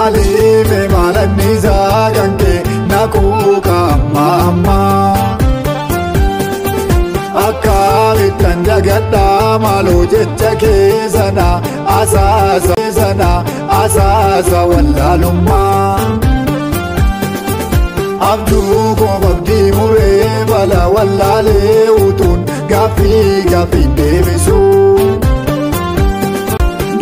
Maalime maalannisaa kan kee nakuuka amma. Akkamittan jagadhaa maaloo jecha keessana asaasa sana asaasa wallaalummaa. Abduu koo abdii muree bala wallaalee utuun gaaffii gaaffii deebisuu.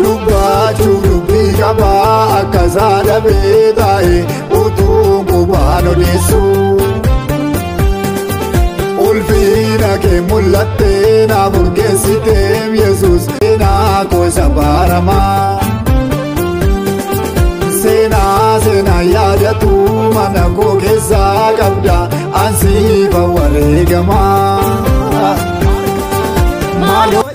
Dubbachuu dubbii qabaa akka saadhabee taa'e utuun qubaan odeessuu. Ulfina kee mul'attee na burgeessiteem Yesuus seenaa koo baaramaa. Seenaa seenaa yaadatu mana koo keessaa qabda ansiifa wareegamaa. Maaloo.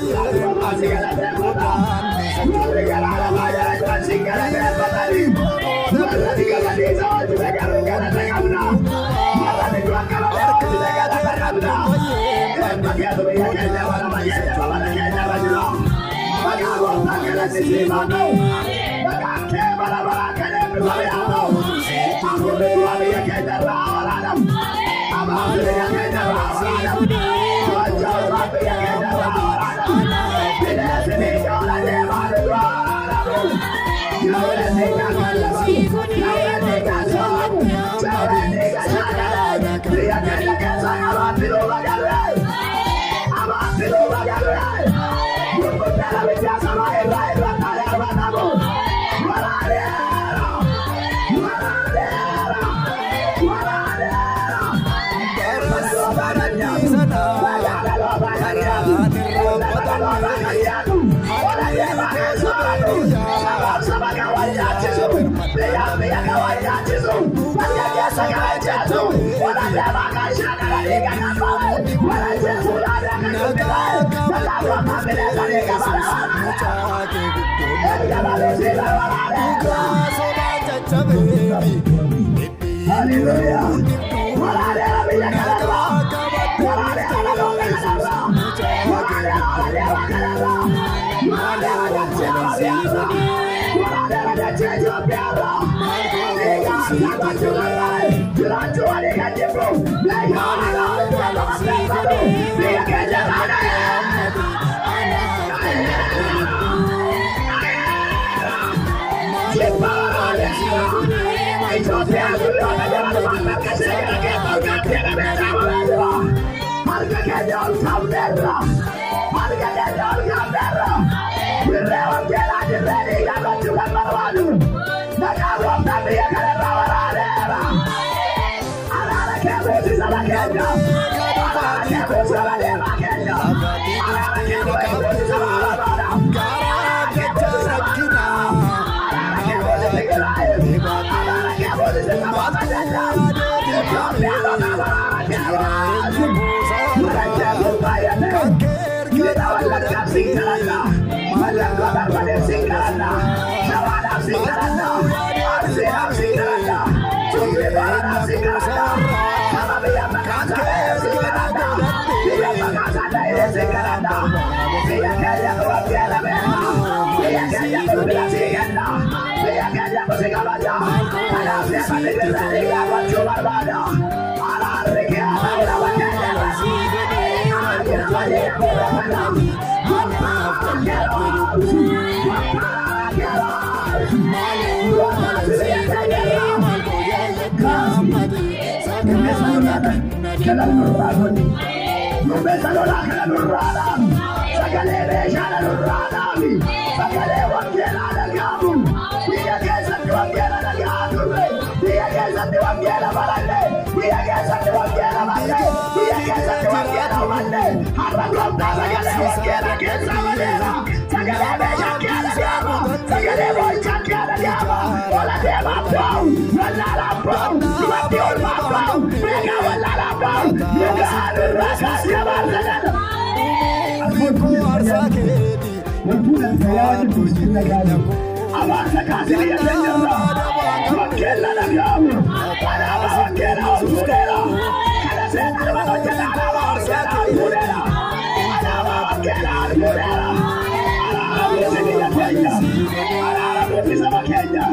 Kenya.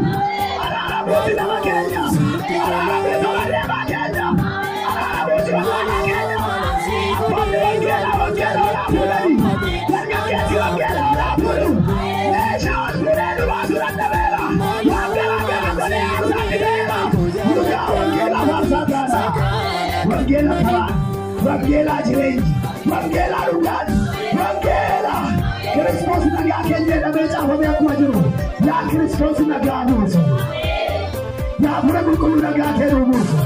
Wangeela karaa, wangeelaa jireenyi, wangeelaa dhugaan, wangeela Kiristoos nagaa keenya jedhamee caafamee akkuma jiru, yaa Kiristoos nagaa buusu. Yaa Hafuura Qulqulluu nagaa kee nuu buusu.